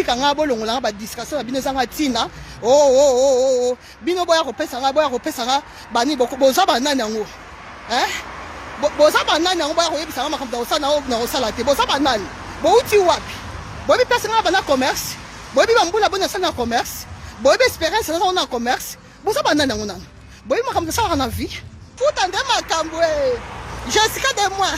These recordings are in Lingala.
Botika nga, bolongola nga badistraction na bino ezanga ntina. Oh, oh, oh, oh, oh. Bino boya kopesa nga, boya kopesa nga bani, boza banani yango, eh? Boza banani yango boya koyebisa nga makambo na kosala na kosala te? Boza banani? Bouti wapi? Boyebi place nga bana commerce? Boyebi bambula boni nasali na commerce? Boyebi experience naza na commerce? Boza banani yango nano? Boyebi makambo nasalaka na vie? Futa nde makambo e Jessica de moi.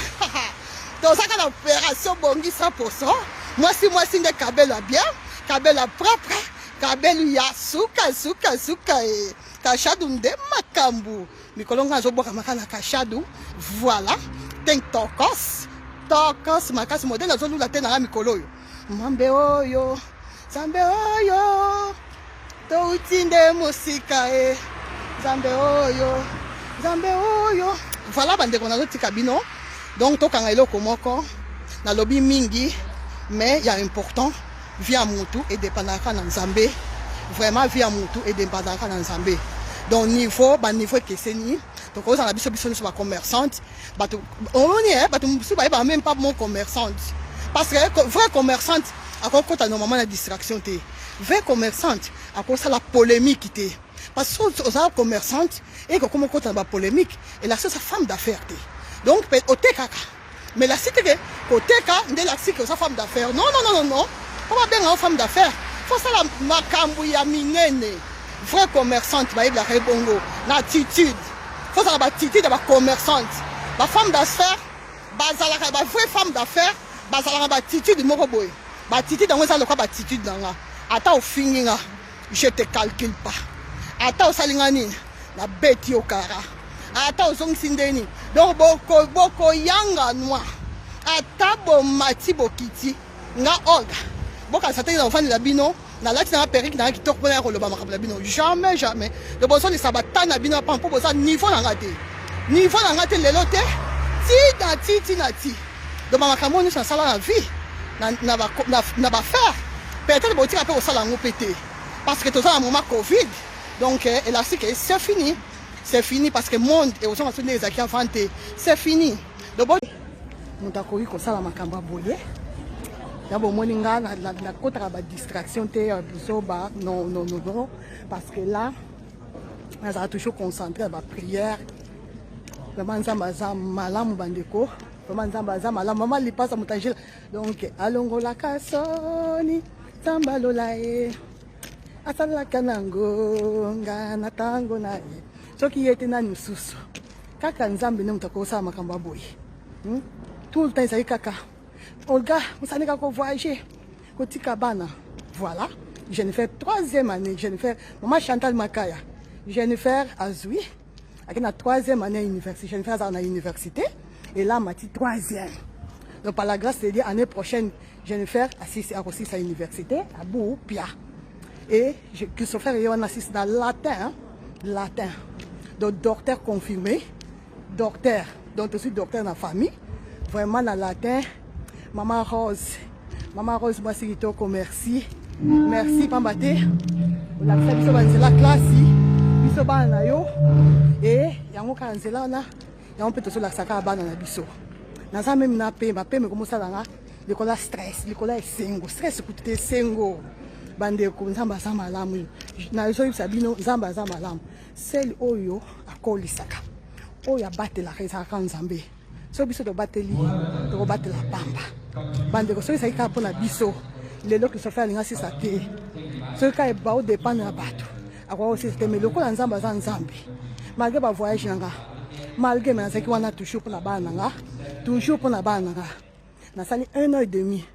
Tozaka na opération bongi 100%. Mwasi mwasi nde kabelo ya bien, kabelo ya propre, kabelo ya suka suka suka e kashadu nde makambo. Mikolo nga azobwaka maka na kashadu. Voilà, ten tokos tokos makasi modele azolula te nanga mikolo oyo. Mwambe oyo, Nzambe oyo, touti nde mosika e Nzambe oyo, Nzambe oyo. Voilà bandeko, nazotika bino. Donc tokanga eloko moko, nalobi mingi mais ya important, vie ya mutu edépendaka na Nzambe. Vraiment, vie ya mutu edépendaka na Nzambe. Donc niveau baniveau ekeseni. Tokozala biso biso nyonso bacommerçante. Bato omoni, bato mosusu bayebaka même pas mon commerçante, parce que vrai commerçante akokota normalement na distraction te. Vrai commerçante akosala polémique te, parce que ozala commerçante ekokoma okota na bapolémique, elakisi oza femme d'affaires te. Donc otekaka, mais elakisi te ke koteka nde elakisi ke oza femme d'affaires. Non, non, non, non, non. Mpo babenga yo femme d'affaires, fosala makambo ya minene. Vrai commerçante bayebelaka ye bongo na attitude. Fozala baattitude ya bacommerçante. Bafemme d'affaires bazalaka, bavrai femme d'affaires bazalaka baattitude moko boye. Baattitude yango eza lokwa baattitude na nga. Ata ofingi nga, je te calcule pas. Ata osali nga nini, nabeti yo kara. Ata ozongisi ndeni, donc bokoyanganwa. Ata bomati bokiti, nga Olga bokanisa te na kovandela bino. Nalati nanga perruque nanga kitoko mpona ya koloba makambo na bino. Jamais, jamais. Donc bozongisa bata na bino apa, mpo boza niveau na nga te, niveau na nga te lelo te, ti na ti, ti na ti. Donc bamakambo oyo nyonso nasala na vie na bafaire, peut-être botika mpe kosala yango mpe te, parce que toza na moment Covid. Donc elakisi ke c'est fini, c'est fini, parce que monde ekozonga so ndenge ezalaki avant te. C'est fini. Donc moto akoki kosala makambo ya boye ya bomoni nga nakotaka badistraction te ya buzoba. Non, non, non, non, parce que là nazala toujours concentré na baprière. Vraiment, Nzambe aza malamu, bandeko. Vraiment, Nzambe aza malamu. Mama lipasa moto Angela, donc alongolaka soni. Nzambe alola ye, asalaka nango nga na ntango na ye. Soki ye te, nani mosusu? Kaka Nzambe nde moto akosala makambo ya boye, Tout le temps ezali kaka Olga mosanika kovoyage, kotika bana. Voilà, Jennifer troisième année. Jennifer, mama Chantal Makaya, Jennifer azwi, ake na troisième année ya université. Jennifer azala na université et là mati troisième. Donc par la grâce de Dieu, année prochaine Jennifer asisi, akosisa université abu pia. Et Christopher ye wana asisi na latin, hein? Latin. Donc docteur confirmé, docteur. Donc tosi docteur na famille, vraiment na latin. Mama Rose, mama Rose mwasi kitoko, merci, merci, pamba te olakisa biso banzela klasi, biso bana na yo. E yango kaka nzela wana, yango mpe tozolakisa kaka bana na biso. Naza même na pema pema ekomosala nga likolo ya stress, likolo ya esengo. Stress kutu te, esengo. Bandeko, Nzambe aza malamu. Nazoyebisa bino, Nzambe aza malamu. Sele oyo akolisaka, oyo abatelaka, ezalaka Nzambe. Soki biso tobateli, tokobatela pamba. Bandeko, soki ezali kaka mpona biso, lelo Christopher alinga sisa te. Soki kaka baodépendre na bato, akoka kosisa te. Mais lokola Nzambe aza Nzambe, malgré bavoyage na nga, malgré, me nazalaki wana toujours mpona bana na nga, toujours mpona bana na nga. Nasali un an et demi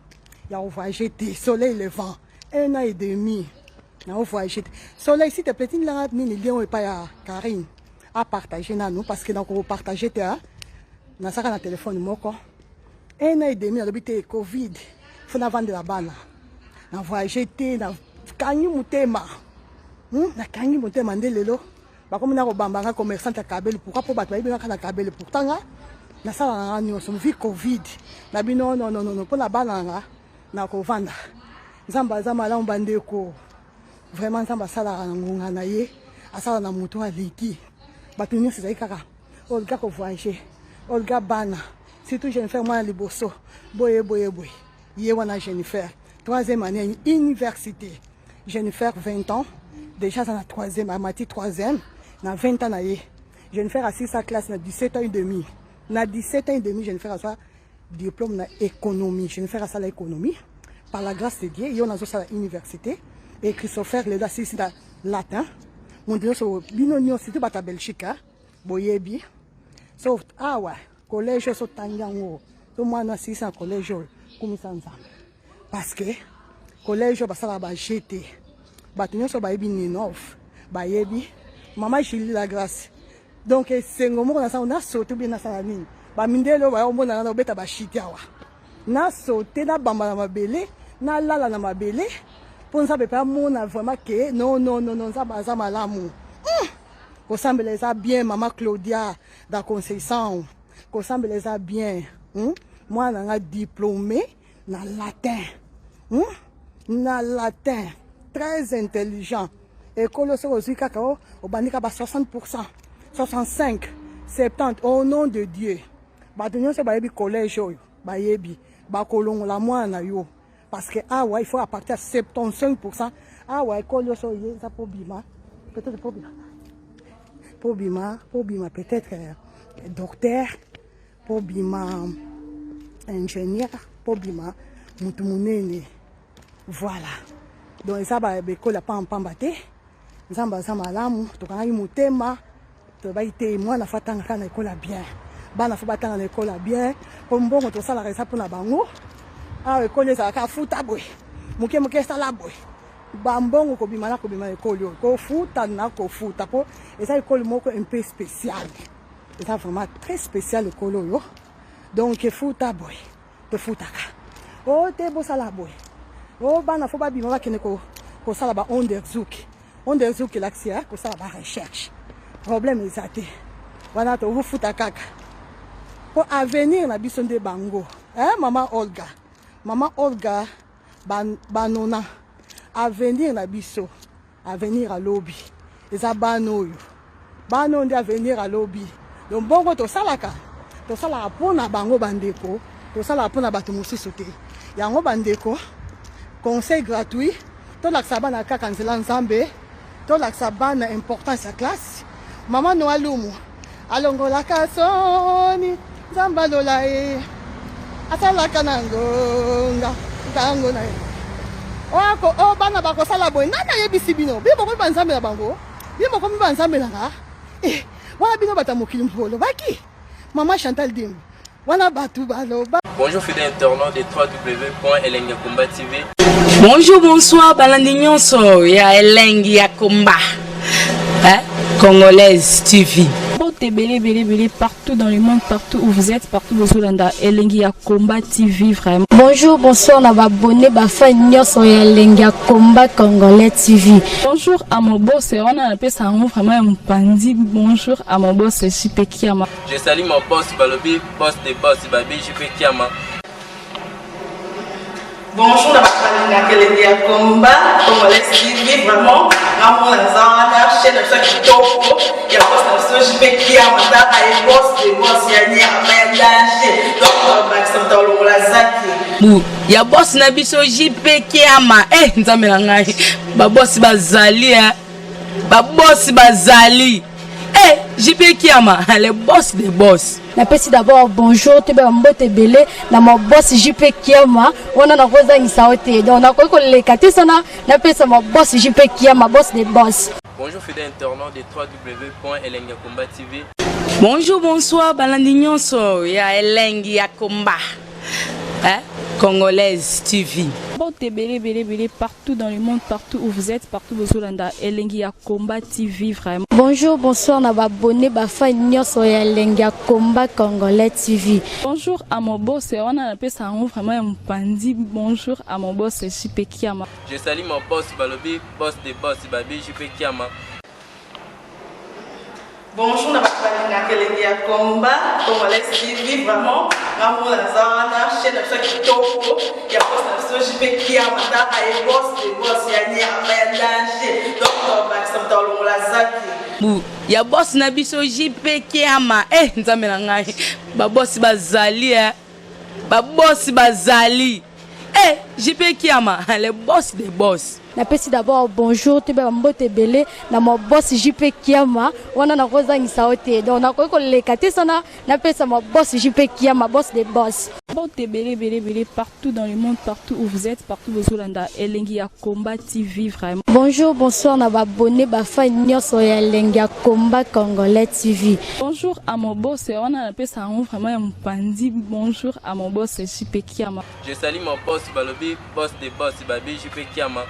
ya kovoyage te. Soleil levant, un an et demi na voyage te. Soleil, s'il te plaît, tindilanga nini, lien oyo epai ya Karine, apartage nanu, parce que nakopartage te, nasaka na telefone moko. Un an et demi, nalobi te, Covid, fo navandela bana, na voyage te. Nakangi motema, Nakangi motema nde lelo bakomi na kobamba nga commerçante ya kabele. Pourquoi? Mpo bato bayebi nga kaka na kabele. Pourtant nga nasalaka nga nyonso. Vi Covid na bino, non, non, non, mpo na bana na nga nakovanda. Nzambe aza malamu, bandeko. Vraiment, Nzambe asalaka na ngonga na ye, asala na moto aleki bato nyonso. Ezali kaka Olga kovoyage, Olga bana, surtout Jennifer mwana liboso, boye boye boye. Ye wana Jennifer. Troisième année ya université. Jennifer 20 ans déjà aza na troisième, amati troisième na 20 ans na ye. Jennifer asilisa classe na 17 ans et demi. Na 17 ans et demi Jennifer azwa diplôme na économie. Jennifer asala économie par la grâce de Dieu. Ye nazosala université. Et Christopher lelo asilisi na latin. Moto nyonso, bino nyonso, surtout bato ya Belgique, boyebi so awa collège oyo otangi yango so mwana asilisi na collège oyo, kumisa Nzambe, parce que collège oyo basalaka baje te. Bato nyonso bayebi Ninov, bayebi mama Julie La Grâce. Donc esengo moko nasala, nasote obie nasala nini, bamindele oyo bayomonana na obeta bashiti awa, nasote, nabamba na mabele, nalala na mabele, mpo Nzambe mpe amona vraiment ke non, non, non, non, Nzambe aza malamu. Kosambela eza bien. Mama Claudia da Conceição, kosambela eza bien. Mwana nga diplômé na latin, Na latin, très intelligent. Ekolo soki ozwi kaka o obandika ba 60%, 65, 70, au nom de Dieu. Bato nyonso bayebi collège oyo, bayebi bakolongola mwana na yo, parce que awa il faut à partir ya 75%. Awa ekolo nyonso oyo eza po bima, peut-être po bima, po bima, po bima peut-être docteur, po bima ingénieur, po bima motu monene. Voilà, donc eza baekole ya pambapamba te. Nzambe aza malamu. Tokangaki motema, tolobaki te mwana faut atanga kaka na ekole ya bien, bana faut batanga na ekole ya bien, mpo mbongo tosalaka eza mpona bango. Awa ekole ezalaka afuta boye, moke moke, esala boye, bambongo kobima na kobima na ekole oyo, kofuta na kofuta, mpo eza ekole moko un peu spécial, eza vraiment très spécial ekole oyo. Donc efuta boye, tofutaka o te, bosala boye o bana faut babima, bakende kosala ba onderzoek. Onderzoek elakisi kosala ba recherche. Problème eza te, wana tokofuta kaka mpo avenir na biso nde bango, eh, mama Olga, mama Olga banona, avenir na biso, avenir alobi eza bana oyo, bana oyo nde avenir alobi. Donc bongo tosalaka, tosalaka mpona bango bandeko, tosalaka mpona bato mosusu te. Yango bandeko, conseil gratuit: tolakisa bana kaka nzela Nzambe, tolakisa bana importance ya classe. Mama Noa Lumu alongolaka soni, Nzambe alola ye, asalaka na ngonga ntango na ye. Oyo oyo bana bakosala boye, nani ayebisi bino? Bino bokomi banzambe na bango, bino bokomi banzambe na nga. Eh, wana bino bato ya mokili bolobaki. Mama Chantal Dimbu, wana bato baloba. Bonjour fidèles internautes de www.elengakomba TV. Bonjour, bonsoir, balandi nyonso ya Elengi ya Komba, hein? Congolaise TV. Mbote ebele ebele ebele partout dans le monde, partout où vous êtes, partout bozolanda Elengi ya Combat TV vraiment. Bonjour, bonsoir na ba abonné, ba fan nyonso ya Elengi ya Combat Congolais TV. Bonjour à mon boss, wana napesa yango vraiment ya mopandi. Bonjour à mon boss JP Kiama. Je salue mon boss Balobi, boss des boss, Babi JP Kiama. Bonjour na bato balingaka Elengi ya Combat Congolais TV. Vraiment ngamona naza wana, chaîne na biso ya kitoko ya boss na biso JP Kiama. Taka ye, boss de boss ya nyama ya danger. Donc bakisa moto alongola zaki. Bu ya boss na biso JP Kiama. Eh, Nzambe na ngai, babosi bazali, eh. Babosi bazali. Eh, JP Kiama, le boss des boss. Napesi d'abord bonjour, toyeba mbote ebele na ma boss JP Kiama. Wana nakozangisa yo te, donc nakoki koleka te sana napesa ma boss JP Kiama, boss de boss. Bonjour fidèles internautes de www.elengakomba TV. Bonjour, bonsoir, balandi nyonso ya Elengi ya Komba, hein? Congolaise TV. Mbote ebele ebele ebele partout dans le monde, partout où vous êtes, partout bozolanda Elengi ya Combat TV vraiment. Bonjour, bonsoir na ba abonné, ba fan nyonso ya Elengi ya Combat Congolais TV. Bonjour à mon boss, wana napesa yango vraiment ya mopandi. Bonjour à mon boss JP Kiama. Je salue mon boss Balobi, boss des boss, Babi JP Kiama. Bonjour na bato balingaka Elengi ya Combat Congolais TV. Vraiment ngamona naza wana, chaîne na biso ya kitoko ya boss na biso JP Kiama. Taka ye, boss de boss ya nyama ya danger. Donc bakisa moto alongola zaki. Bu ya boss na biso JP Kiama. Eh, Nzambe na ngai, babosi bazali, eh. Babosi bazali. Eh, JP Kiama, le boss des boss. Napesi d'abord bonjour, toyeba bambote ebele na ma boss JP Kiama. Wana nakozangisa yo te, donc nakoki koleka te sana napesa ma boss JP Kiama, boss de boss. Mbote ebele ebele ebele partout dans le monde, partout où vous êtes, partout bozolanda Elengi ya Combat TV vraiment. Bonjour, bonsoir na baabonnés, bafans nyonso ya Elengi ya Combat Congolais TV. Bonjour à mon boss, wana napesa yango vraiment ya mopandi. Bonjour à mon boss JP Kiama. Je salue mon boss, balobi boss de boss, babi JP Kiama.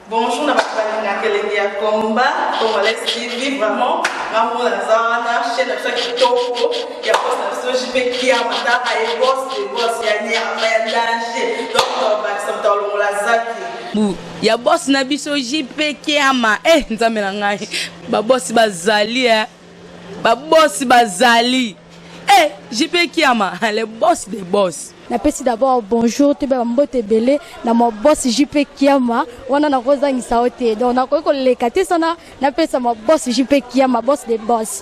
Bonjour na bato balingaka Elengi ya Combat Congolais TV. Vraiment, nga moko naza wana, chaîne na biso ya kitoko ya boss na biso JP Kiama. Taka ye, boss de boss ya nyama ya danger. Donc bakisa moto alongola zaki. Bu ya boss na biso JP Kiama. Eh, nzambe na ngai, babosi bazali, eh. Babosi bazali. Eh, JP Kiama, le boss des boss. Napesi d'abord bonjour, toyeba bambote ebele na ma boss JP Kiama. Wana nakozangisa yo te, donc nakoki koleka te sana napesa ma boss JP Kiama, boss de boss.